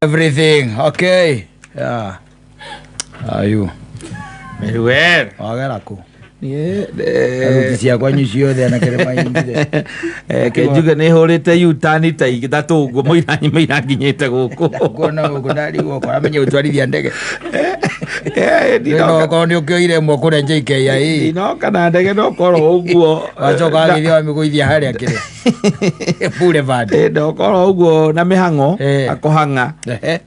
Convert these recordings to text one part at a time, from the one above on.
Everything okay. Yeah. Are you? Very well. Wagera kũ? Niĩ Aruti ciakwa nyu ciothe anake nĩ maingire. Ke njuge nĩ hũrĩte U-turn ta ithatũ ũguo mũira mũira nginyĩte gũkũ. Kuona gũkũ ndarigwo amenye gũtwarithia ndege. Ndinoka Okorwo nĩ ũkĩoire ĩmwe kũrĩa JKIA. ndinoka na ndege no korwo ũguo. Wacoka wagĩthiĩ wamĩgũithia harĩa kĩrĩa. Boulevard. Ndokorwo ũguo na mĩhang'o Eh. akũhang'a Ehe.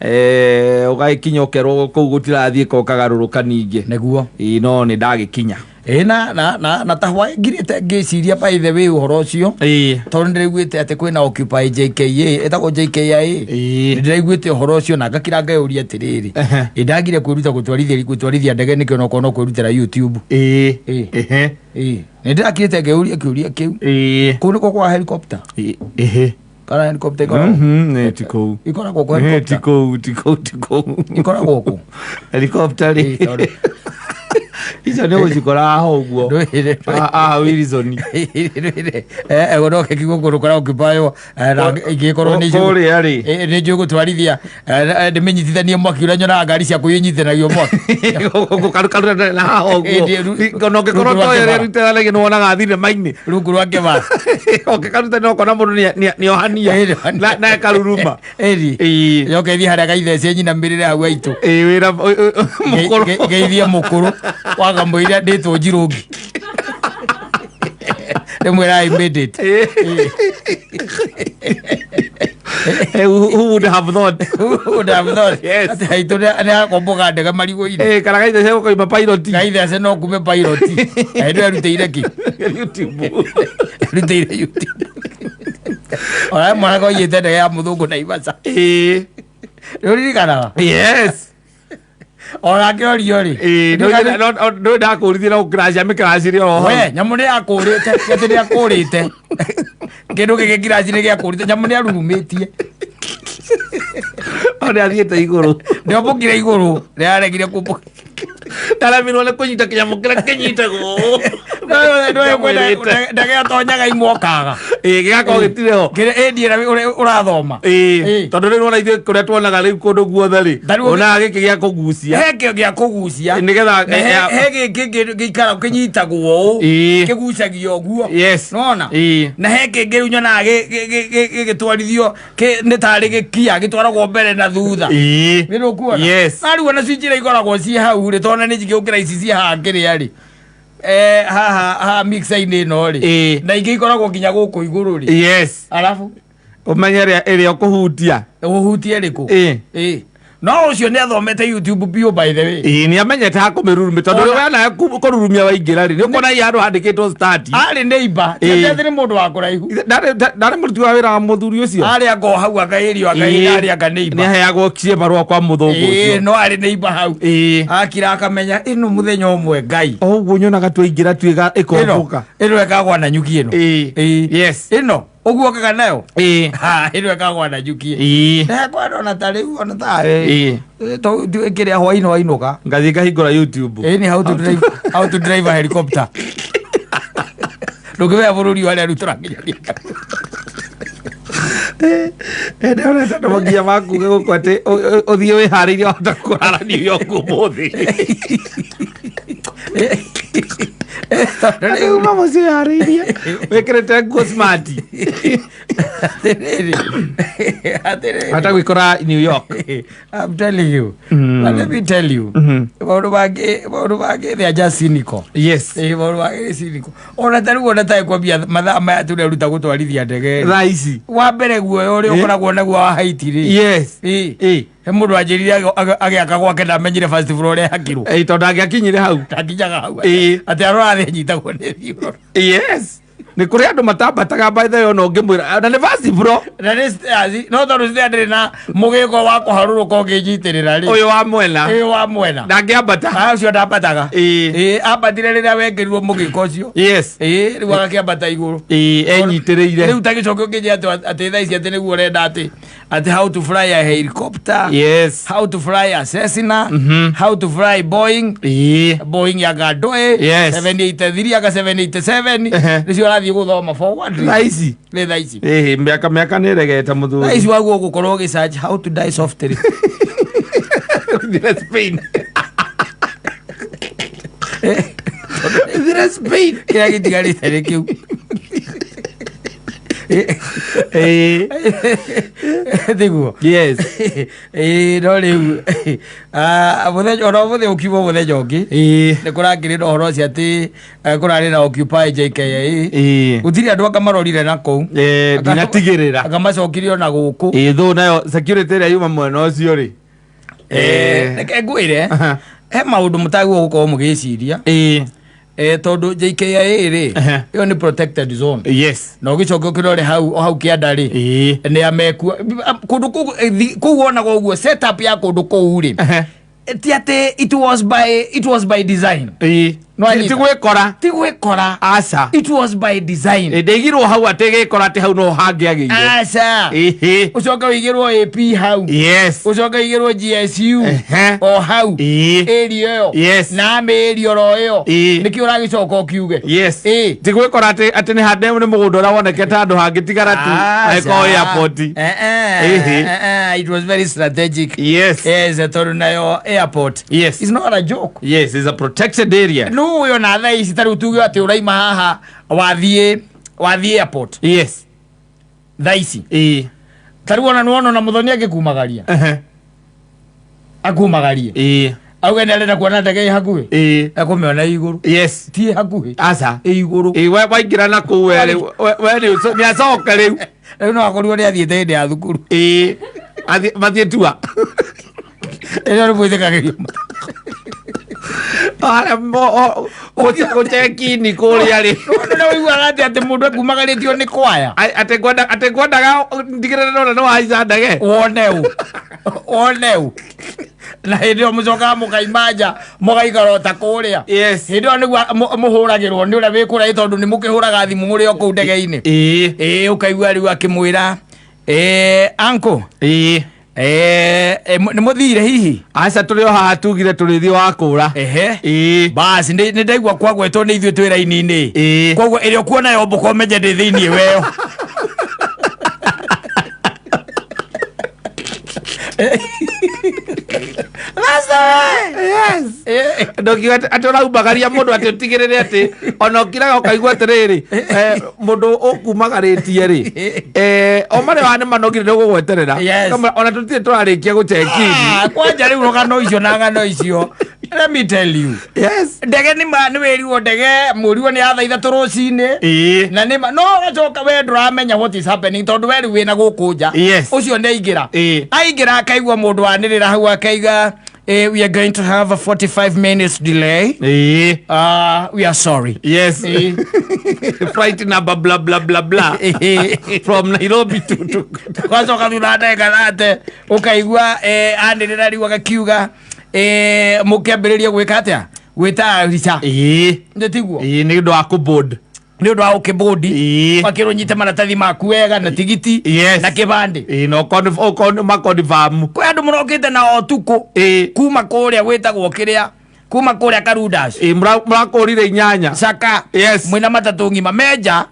Ũgagĩkinya ũkerwo kũu gũtirathiĩka ũkagarũrũka ningĩ. Nĩguo. Ĩĩ, no nĩ ndagĩkinya. Ĩ na ta hwaĩ ngirĩte ngĩciria by the way ũhoro ũcio. Ĩĩ. Tondũ nĩndĩraiguĩte atĩ kwĩna Occupy JKA ĩtagwo JKIA. Ĩĩ. Nĩndĩraiguĩte ũhoro ũcio na ngakira ngeyũria atĩrĩrĩ. Ehe. Ĩ ndagire kwĩruta gũtwarithia ndege nĩkĩo onokorwo no kwĩrutĩra YouTube. Ĩĩ. Ĩĩ. Ehe. Ĩ nĩndĩrakirĩte ngeyũria kĩũria kĩu. Ĩĩ. Kũu nĩkuo kwa helicopter. Ĩĩ. Ehe. Kana helicopter ikoragwo Nĩ ti kũu. ikoragwo kwa Nĩ ti helicopter. kũu, ti kũu, ti kũu. Ikoragwo kũ? Helicopter rĩ. Ĩĩ, tondũ- Icio nĩ gũcikora haha ũguo. Ndũire- Haha Wilson. Egonoke kiugo kũndũ kũrĩa ũkĩbaywo na ingĩkorwo nĩ njũĩ- Kũrĩa rĩ. Nĩ njũĩ gũtwarithia ndĩmĩnyitithanie mwaki ũrĩa nyonaga ngari ciakwa inyitithanagio mwaki. Gũkaruta na haha ũguo. Ĩĩ, Ona ũngĩkorwo rungu rwa toĩ ũrĩa kĩbara. rutithanagia nĩ wonaga thinema-inĩ. Rungu rwa kĩbara. Ũngĩkaruta no ũkona mũndũ nĩ ohania. Ĩĩ, nĩohania. Na ĩkaruruma. Ĩri. Ĩĩ. Yoke ĩthiĩ harĩa gaithece nyinamĩrĩre hau aitũ. Ĩĩ, wĩra mũkũrũ. Geithie mũkũrũ wakamũira ndĩtwo njirũngi. Ndĩmwĩra I made it. Who would have thought? Who would have thought? Yes. Atĩ aitũ nĩ akomboga ndege marigũ-inĩ. Kana gaithece gũkoima pilot. Gaithece no kume pilot. Aitũ erutĩire kĩ? YouTube. Erutĩire YouTube. Ona mwanake oiyĩte ndege ya mũthũngũ Naivasha. Ĩĩ. Nĩũririkanaga? Yes. Onake orio rĩ. Ĩĩ, ndũĩ ndakũrithie na gũkĩracia mĩkĩracĩre o hau. We, nyamũ nĩ yakũrĩte, atĩ nĩ akũrĩte. Kĩndũ gĩkĩ kiraci nĩ gĩakũrĩte, nyamũ nĩ arurumĩtie. O nĩ athiĩte igũrũ. Nĩombũkire igũrũ, nĩ aregire kũmbũka. Ndaremirwo nĩ kũnyita kĩnyamũ kĩrĩa kĩnyitagwo. Ndege ndege yatonyaga imwokaga. Ĩĩ, gĩgakorwo gĩtirĩ ho. Kĩrĩa ĩndĩ ĩrĩa ũrathoma. Ĩĩ, Ĩĩ. tondũ rĩu ona ithuĩ kũrĩa tuonaga rĩu kũndũ guothe rĩ, Ta rĩu ũngĩ- onaga gĩkĩ gĩa kũgucia. He kĩo gĩa kũgucia. Nĩgetha- Na he gĩkĩ gĩikara kĩnyitagwo ũũ. Ĩĩ. Kĩgucagio ũguo. Yes. Nona? Ĩĩ. Na he kĩngĩ rĩu nyonaga gĩgĩtwarithio nĩ tarĩ gĩkia gĩtwaragwo mbere na thutha. Ĩĩ. Nĩ rũkuona? Yes. Na rĩu ona cio njĩra ikoragwo ciĩ hau rĩ, tondũ nĩ njingĩ gũkĩra ici ciĩ haha kĩrĩa rĩ. Haha haha mixer-inĩ ĩno rĩ. Ĩĩ. Na ingĩ ikoragwo nginya gũkũ igũrũ rĩ. Yes. Arabu Ũmenye ĩrĩa ĩrĩa ũkũhutia. ũhutie rĩkũ? Ĩĩ. Ĩĩ. No ũcio nĩ athomete YouTube biũ by the way. Ĩĩ, nĩ amenyete ha kũmĩrurumia tondũ Ona- we nawe kũrurumia waingĩra rĩ nĩ ũkuona hihi handũ handĩkĩtwo start. Arĩ neighbor. Ĩĩ. Ti atĩ nĩ mũndũ wa kũraihu. Ndarĩ mũruti wa wĩra wa mũthuri ũcio. Arĩ anga o hau akaĩrio akaĩra arĩ anga Nĩ neighbor. aheagwo cie marũa kwa mũthũngũ Ĩĩ, ũcio. no arĩ neighbor hau. Ĩĩ. Akira akamenya ĩno mũthenya ũmwe Ngai. O ũguo nyonaga twaingĩra tuĩga Ĩno ĩkombũka. ĩno ĩkagwa na nyuki ĩno. Ĩĩ. Ĩĩ. Yes. Ĩno ũguo okaga nayo. Ĩĩ. Ha, ĩno ĩkagwa na nyuki. Ĩĩ. Ndekwana ona ta rĩu ona tawe. Ĩĩ. Kĩrĩa hwainĩ wainũka. Ngathiĩ ngahingũra YouTube. Ĩĩ nĩ how to drive a helicopter. Ndũngĩmenya bũrũri wa arĩa rĩu tũrakinya. Ndĩronete andũ makinya makuge gũkũ atĩ ũthiĩ wĩharĩirie wahota kũrara New York ũmũthĩ. Rĩu uma mũciĩ wĩharĩirie wĩkĩrĩte nguo smart. Atĩrĩrĩ. Atĩrĩrĩ. Hata gwĩkora New York. I'm telling you. But let me tell you. Maũndũ mangĩ they are just cynical. Yes. Ĩĩ, maũndũ mangĩ nĩ cynical. Ona ta rĩu ona tarĩ kwambia mathaa maya tũreruta gũtwarithia ndege. Thaa ici. Wa mbere guoya ũrĩa ũkoragwo naguo wa height rĩ. Yes. Ĩĩ. Ĩĩ. He mũndũ anjĩrire agĩaka gwake ndamenyire first floor ũrĩa hakirwo. Ĩĩ, tondũ angĩakinyire hau. Ndakinyaga hau. Ĩĩ. Atĩ arora thĩ anyitagwo nĩ thiũrũra. Yes. Nĩ kũrĩ andũ matambataga by the way ona ũngĩmwĩra na nĩ first floor. Na nĩ stairs, no tondũ stairs ndĩrĩ na mũgĩko wa kũharũrũka ũngĩnyitĩrĩra rĩ. Ũyũ wa mwena. Ũyũ wa mwena. Ndangĩambata. Ah, ũcio ndambataga. Ĩĩ. Ĩĩ, ambatire rĩrĩa wekĩrirwo mũgĩko ũcio. Yes. Ĩĩ, rĩu agakĩambata igũrũ. Ĩĩ, enyitĩrĩire. Rĩu ta gĩcoke ũkĩnjĩra atĩ thaa ici atĩ nĩguo ũrenda atĩ Atĩ how to fly a helicopter, how to fly a Cessna, how to fly Boeing, Boeing ya Gadoe, 783 anga 787. Nĩcio ũrathiĩ gũthoma forward. Thaa ici. Nĩ thaa ici. Ĩhĩ, mĩaka nĩ ĩregete mũthuri. Thaa ici waguo gũkorwo ũgĩsearch how to die softly. Thire Spain. Thire Spain. Kĩrĩa gĩtigarĩte nĩ kĩu. Tiguo? Ĩĩ, no rĩu mũthenya ona ũmũthĩ ũkiuma mũthenya ũngĩ nĩ kũrakĩrĩ na ũhoro ũcio atĩ kũrarĩ na Occupy JKIA. Gũtirĩ andũ anga marorire na kũu. Ndinatigĩrĩra. Anga macokirie ona gũkũ. Ĩĩ, thũ nayo security ĩrĩa yuma mwena ũcio rĩ. Reke ngwĩre, he maũndũ mũtagĩrĩirwo gũkorwo mũgĩciria, tondũ JKIA rĩ, ĩyo nĩ protected zone. Na ũgĩcoka ũkĩrore hau o hau kĩanda rĩ, nĩ amekua kũndũ kũu, kũu wonaga ũguo setup ya kũndũ kũu rĩ, ti atĩ it was by design. No anyita. Ti gwĩkora. Ti gwĩkora. Aca. It was by design. Ndĩigirwo hau atĩ gĩkora atĩ hau no hangĩagĩire. Aca. Ũcoke ũigĩrwo AP hau, ũcoke ũigĩrwo GSU o hau area ĩyo, na army area oro ĩyo. Nĩkĩ ũragĩcoka ũkiuge? Ti gwĩkora atĩ nĩ hande nĩ mũgũnda ũrĩa wonekete handũ hangĩtigara tu angĩkorwo airport. It was very strategic. Yes, tondũ nayo airport is not a joke. Yes, it's a protected area. Nũ ũyũ na thaa ici tarĩu tuge atĩ ũraima haha wathiĩ airport thaa ici, tarĩu ona nĩwona ona mũthoni angĩkumagaria, akumagarie, auge nĩ arenda kuona ndege ĩ hakuhĩ, ekũmĩona ĩ igũrũ. Ti ĩ hakuhĩ, Aca. ĩ igũrũ. Ĩĩ, waingĩra na kũu we rĩu we rĩu nĩ acoka rĩu. Rĩu no akorirwo nĩ athiĩte hĩndĩ ya thukuru. Ĩĩ. Mathiĩ tua. Ĩyo nĩ mwĩtĩkagĩrio. Harĩa gũchekini kũrĩa rĩ. Nĩ ũiguaga atĩ mũndũ ekumagarĩtio nĩ kwaya. Atĩ ngwendaga ndigĩrĩre nona nĩ wahaica ndege. Woneu woneu na hĩndĩ ĩyo mũcokaga mũkaima nja mũgaikara o ta kũrĩa. Hĩndĩ ĩyo nĩguo mũhũragĩrwo nĩ ũrĩa wĩ kũrĩa, tondũ nĩ mũkĩhũraga thimũ mũrĩ o kũu ndege-inĩ. Ĩĩ, ũkaigua rĩu akĩmwĩra, "Uncle, nĩ mũthire hihi?" Aca, tũrĩ o haha, tugire tũrĩthiĩ wa kũra. Basi nĩ ndaigua kwagwetwo nĩ ithuĩ twĩ raini-inĩ. Koguo ĩrĩa ũkuona yombũka ũmenye ndĩ thĩiniĩ weyo. That's the way. Ndokiuga atĩ ũraumagaria mũndũ atĩ ũtigĩrĩre atĩ ona ũkiraga ũkaigua atĩrĩrĩ, mũndũ ũkumagarĩtie rĩ, o marĩa wa nĩ manogire nĩ ũgũgweterera. Ona tũtirĩ tũrarĩkia gũchekini. Ah, kwanja rĩu rũgano icio na ng'ano icio, let me tell you, ndege nĩ ma nĩ wĩrirwo ndege mũriwo nĩ ya thaa 3 rũcinĩ. Na nĩ ma no ũgacoka we ndũramenya what is happening, tondũ we rĩu wĩna gũkũ nja. Ũcio nĩ aingĩra. Aingĩra akaigua mũndũ wanĩrĩra hau akaiga, "We are going to have a 45 minutes delay. We are sorry." Flight number blah blah blah blah from Nairobi to Gwacoka thutha wa ndagĩka 30 ũkaigua anĩrĩra rĩu agakiuga, mũkĩambĩrĩria gwĩka atĩa, gwĩtayarisha. Nĩ tiguo? Ĩĩ, nĩ ũndũ wa kũboard. Nĩ ũndũ wa ũkĩbũndi. Wakĩrwo nyite maratathi maku wega na tigiti na kĩbandĩ. Ĩĩ, na okorwo nĩ makonfamu. Kwĩ andũ mũrokĩte na ũtukũ kuma kũrĩa gwĩtagwo kĩrĩa, kuma kũrĩa Karundas. Ĩĩ, mũrakũrire 8. Caka. Mwĩna matatũ ng'ima menja.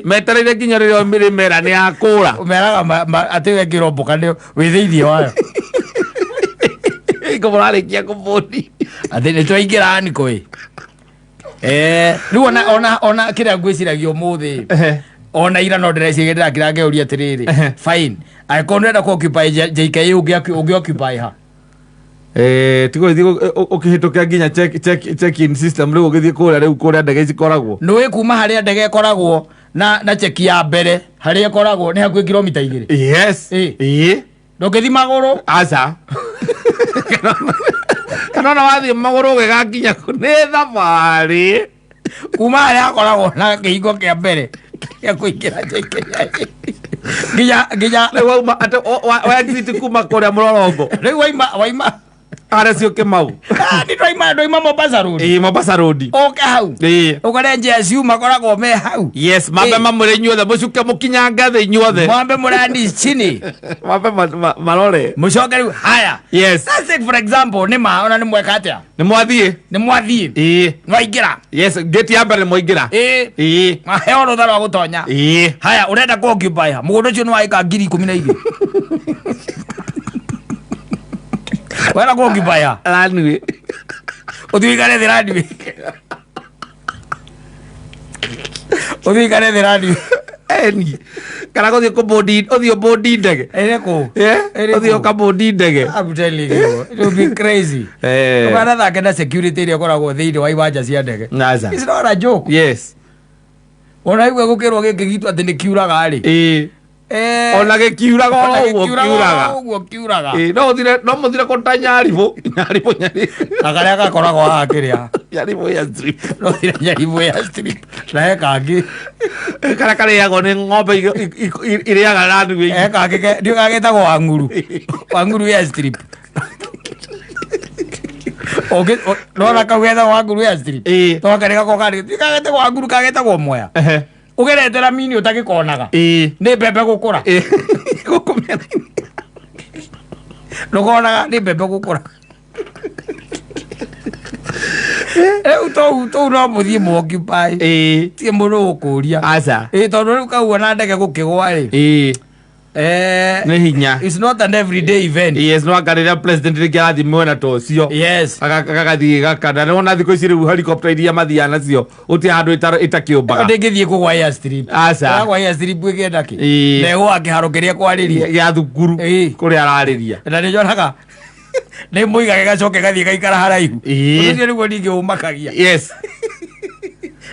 Metereire nginya rĩrĩa mĩrĩmera nĩ yakũra. Meraga atĩ wekĩrwo mboka nĩ wĩ thĩiniĩ wayo. Ngo mũrarĩkia kũbũndi. Atĩ nĩ twaingĩra niko ĩ. Rĩu ona kĩrĩa ngwĩciragia ũmũthĩ, ona ira no ndĩreciria, ndĩrakira ngeuria atĩrĩrĩ, fine, angĩkorwo nĩũrenda kũ occupy JKIA, ũngĩ occupy ha? Tigo ithiĩ ũkĩhĩtũkia nginya check in system, rĩu ũgĩthiĩ kũrĩa rĩu kũrĩa ndege cikoragwo. Nĩũĩ kuma harĩa ndege ĩkoragwo na cheki ya mbere harĩa ĩkoragwo nĩ hakuhĩ kilomita 2? Ndũngĩthi magũrũ. Aca, kana ona wathiĩ magũrũ ũgĩgakinya kũ nĩ thabarĩ. Kuma harĩa akoragwo na kĩhingo kĩa mbere gĩa kũingĩra JKIA nginya Rĩu wauma atĩ wa exit kuma kũrĩa mũrorongo. Rĩu waima Harĩa cio Kĩmau. Ah, nĩ twaima twaima Mombasa Road. Ĩĩ, Mombasa Road. Oke hau. Ĩĩ. Ũkore njeci makoragwo me hau. Yes, mambe Ĩĩ. mamwĩre inyuothe mũcuke mũkinyange thĩ inyuothe. Mwambe mũrani chini. Mambe marore. Mũcoke rĩu haya. Yes. Let's take for example nĩ ma ona nĩ mweka atĩa? Nĩ mwathiĩ. Nĩ mwathiĩ. Ĩĩ. Nwaingĩra. Yes, gate ya mbere nĩ mwaingĩra. Ĩĩ. Ĩĩ. Mwaheo rũtha rwa gũtonya. Ĩĩ. Haya ũrenda kũ occupy ha? Mũgũnda ũcio nĩ wa ĩka 12,000. Wenda kũ occupy ha? Runway. Ũthiĩ ũikare thĩ runway. Ũthiĩ ũikare thĩ runway. Eni. Kana gũthiĩ kũbũndi, ũthiĩ ũbũndi ndege. Ĩrĩ kũ? Eh? Ĩrĩ Ũthiĩ kũ? ũkabũndi ndege. I'm telling you, it will be crazy. Eh. Ũkanathake na security ĩrĩa ĩkoragwo thĩinĩ wa iwanja cia ndege. Aca. It's not a joke. Yes. Ona igua gũkĩrwo gĩkĩ gitũ atĩ nĩ kiuraga rĩ. Ĩĩ. Eh, Ona gĩkiuraga oro ona ũguo gĩkiuraga kiuraga. oro ũguo kiuraga. Ĩĩ, no ũthire no mũthire kũta nyaribũ. Nyaribũ nyaribũ. Na karĩa gakoragwo haha kĩrĩa. Nyaribũ ya strip. No thire nyaribũ ya strip. Na he kangĩ. Karĩa karĩagwo nĩ ng'ombe irĩaga runway. He kangĩ ndiũĩ gagĩtagwo wang'uru. Wang'uru ya strip. Nona kau getagwo wang'uru ya strip. Ĩĩ. To karĩa gakoragwo karĩ. Ndiũĩ gagetagwo wang'uru kagetagwo mwea. Ehe. Ũgeretera mini ũtagĩkonaga. Ĩĩ. Nĩ mbembe gũkũra. Ĩĩ. Gũkũ mĩena-inĩ. Ndũkonaga nĩ mbembe gũkũra. Rĩu tũu tũu no mũthiĩ mũ occupy. Ĩĩ. Ti mũndũ ũgũkũria. Aca. Ĩĩ tondũ rĩu kau ona ndege gũkĩgwa rĩ. Ĩĩ. Eh, Nĩ hinya. it's not an everyday event. Yes, no anga rĩrĩa president rĩngĩ arathiĩ mwena ta ũcio. Yes. Agathiĩ gakana nĩ wona thikũ ici rĩu helicopter iria mathiaga nacio gũtirĩ handũ ĩtakĩũmbaga. Ndĩngĩthiĩ kũgwa airstrip. Aca. Wagwa airstrip ĩkĩenda kĩ? Ĩĩ. Na ĩgũa kĩharo kĩrĩa kwarĩria. Gĩa thukuru Ĩĩ. kũrĩa ararĩria. Na nĩ nyonaga nĩ mũiga gĩgacoka ĩgathiĩ gaikara haraihu. Ĩĩ. Ũndũ ũcio nĩguo ningĩ ũmakagia. Yes.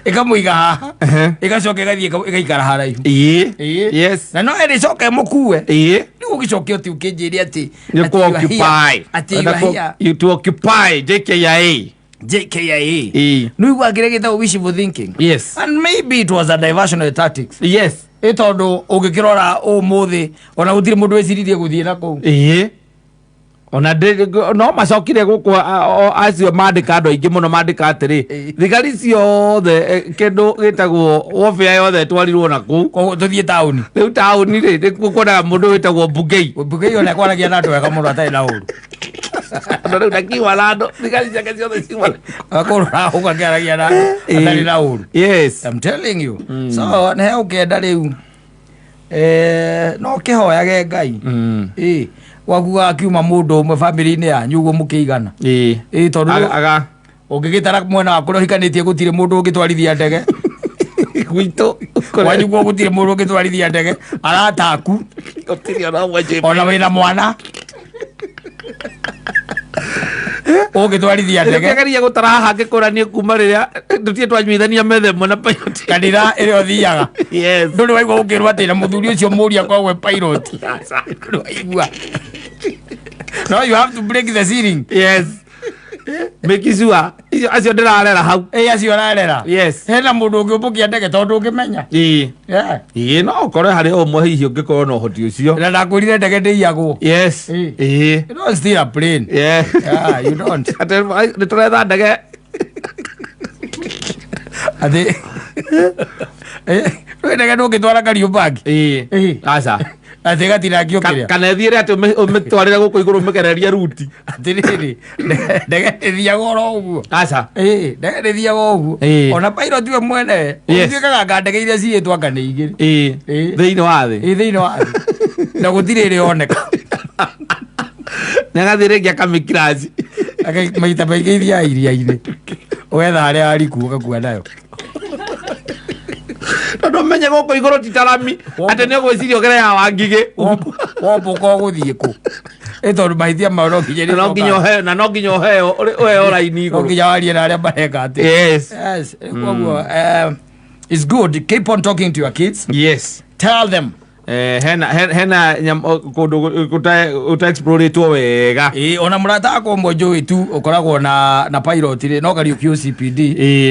Ĩkamũiga haha. Ehe. Ĩgacoka ĩgathiĩ ĩgaikara haraihu. Ĩĩ. Ĩĩ. Yes. Na no ĩrĩcoka ĩmũkue. Ĩĩ. Rĩu ũgĩcoke ũtĩ ũkĩnjĩre atĩ Nĩ atĩ kũ you are occupy. here. Atĩ you Enda are here. to occupy JKIA. JKIA. Ĩĩ. Nĩ ũigua kĩrĩa gĩtagwo wishful thinking. Yes. And maybe it was a diversionary tactics. Yes. Ĩ tondũ ũngĩkĩrora ũmũthĩ ona gũtirĩ mũndũ wĩciririe gũthiĩ na kũu. Ĩĩ. Ona no macokire gũkũ acio mandĩka andũ aingĩ mũno mandĩka atĩrĩ Ĩĩ. thigari ciothe kĩndũ gĩtagwo warfare yothe ĩtwarirwo na kũu. Koguo tũthiĩ taũni. Rĩu taũni rĩ nĩkuo kuonaga mũndũ wĩtagwo Bungei. Bungei ona kwaragia na andũ wega mũno atarĩ na ũru. Andũ rĩu ndakiuma na andũ thigari ciake ciothe ciuma. Akũrora ũguo akĩaragia na andũ atarĩ na ũru. Yes. I'm telling you. So nĩ ũkĩenda rĩu no kĩhoyage Ngai. Ĩĩ gwaku gakiuma mũndũ ũmwe bamĩrĩ-inĩ yanyu ũguo mũkĩigana. Ĩĩ. Ĩĩ tondũ Aga ũngĩgĩtara mwena wa kũrĩa ũhikanĩtie gũtirĩ mũndũ ũngĩtwarithia ndege. Gwitũ Kwanyu guo gũtirĩ mũndũ ũngĩtwarithia ndege arata aku gũtirĩ ona ũmwe njĩmbĩ. ona wĩna mwana ũngĩtwarithia ndege Ngĩgeria gũtara haha ngĩkũra niĩ kuma rĩrĩa tũtirĩ twanyuithania metha ĩmwe na pilot. Kanitha ĩrĩa ũthiaga. Yes. Ndũrĩ waigua ũkĩrwo atĩ na mũthuri ũcio mũria akoragwo e pilot. Ndũrĩ waigua. No you have to break the ceiling. Yes. Make sure icio acio ndĩrarera hau. Ĩ acio ũrarera. Yes. Hena mũndũ ũngĩũmbũkia ndege tondũ ndũngĩmenya. Ĩĩ. Yeah. Ĩĩ no ũkorwo harĩ ũmwe hihi ũngĩkorwo na ũhoti ũcio. Na ndakwĩrire ndege ndĩiyagwo. Yes. Ĩĩ. Ĩĩ. You don't steal a plane. Yeah. Yeah, you don't. Atĩ nĩ tũretha ndege. Atĩ rwĩ ndege ndũngĩtwara Kariũmbangi. Ĩĩ. Ĩĩ. Aca. Atĩ ĩgatinangio kĩrĩa. Kana ĩthiĩre atĩ ũmĩtwarĩre gũkũ igũrũ ũmĩgererie ruti. Atĩrĩrĩ ndege ndĩthiaga oro ũguo. Aca. Ĩĩ ndege ndĩthiaga ũguo. Ĩĩ. Ona pilot we mwene Yes. ũtuĩkaga anga ndege iria ciyĩtwo anga nĩ igĩrĩ. Ĩĩ. Ĩĩ. Thĩinĩ wa thĩ. Ĩĩ thĩinĩ wa thĩ. Na gũtirĩ ĩrĩ yoneka. Nĩ agathiĩ rĩngĩ akamĩkiraci. Maita maingĩ ithiaga iria-inĩ. Ũgetha harĩa hariku ũgakua nayo. Tondũ ũmenye gũkũ igũrũ ti tarami atĩ nĩ ũgwĩciria ũgere ya Wangigĩ. Wombũka ũgũthiĩ kũ? Ĩ tondũ mahĩtia mao no nginya Na no nginya ũheo na no nginya ũheo ũheo raini no igũrũ. nginya warie na arĩa mareka atĩ. Yes. Yes, koguo it's good. Keep on talking to your kids. Yes. Tell them Hena kũndũ gũta explore-ĩtwo wega. Ĩĩ, ona mũrata wakwa ũmwe njũĩ tu ũkoragwo na pilot rĩ, no Kariũki OCPD.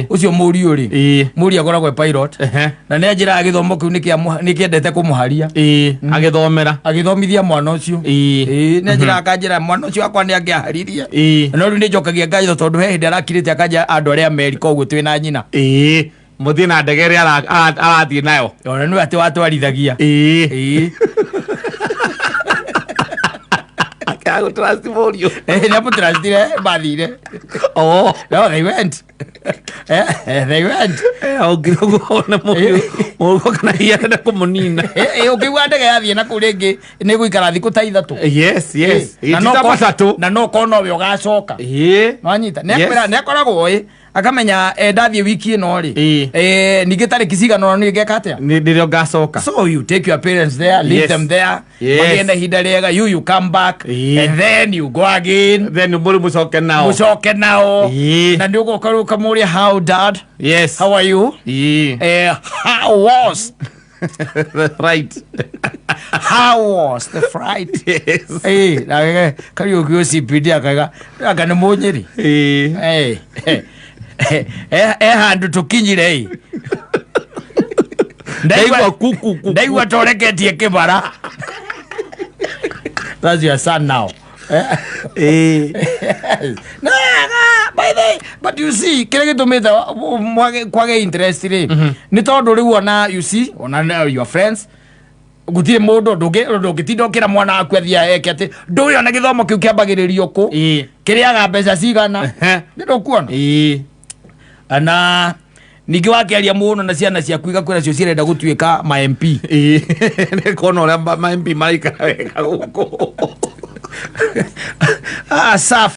Ũcio mũriũ rĩ, mũriũ akoragwo e pilot. Na nĩ anjĩraga gĩthomo kĩu nĩ kĩendete kũmũharia. Agĩthomera. Agĩthomithia mwana ũcio. Ĩĩ, nĩ anjĩraga akanjĩra mwana ũcio wakwa nĩ angĩaharirie. No rĩu nĩ njokagia ngatho tondũ he hĩndĩ arakirĩte akanja andũ arĩa Amerika ũguo twĩ na nyina. Ĩĩ, mũthiĩ na ndege ĩrĩa arathiĩ nayo. Ona nĩwe atĩ watwarithagia. Ĩĩ. Akĩaga gũtrust mũriũ. Nĩ amũtrustire mathire. Oh. No, they went. They went. Ũngire ũguo wone mũriũ mũriũ kana hihi arenda kũmũnina. Ũkĩigua ndege yathiĩ na kũu rĩngĩ nĩ gũikara thikũ ta 3. Yes. Na no Ti ta matatũ. Na no korwo nowe ũgacoka. Nwanyita. Nĩ akwĩra nĩ akoragwo ĩ akamenya ndathiĩ wiki ĩno rĩ. Ningĩ tarĩki cigana ũna nĩ ngeka atĩa? Nĩ nĩrĩo ngacoka. So you take your parents there, leave them there. Magĩe na ihinda rĩega, you come back and then you go again. Then mũrĩ mũcoke nao. Mũcoke nao. Na nĩ ũgoka rĩu ũkamũria how dad? Yes. How are you? How was? Right. How was the flight? Yes. Na Kariũki OCPD akaiga anga nĩ mũnyĩri. Handũ tũkinyire ĩ. Ndaigua kuku kuku. Ndaigua toreketie kĩbara. That's your son now. No, by the way, but you see, kĩrĩa gĩtũmĩte kwage interest rĩ, nĩ tondũ rĩu ona you see, ona your friends, gũtirĩ mũndũ ndũngĩtinda ũkĩra mwana waku athiĩ eke atĩ ndũĩ ona gĩthomo kĩu kĩambagĩrĩrio kũ, kĩrĩaga mbeca cigana, nĩ ndũkuona. Na ningĩ wakĩaria mũno na ciana ciaku igakwĩra cio cirenda gũtuĩka ma MP. Nĩ kuona ũrĩa ma MP maraikara wega gũkũ. Safi.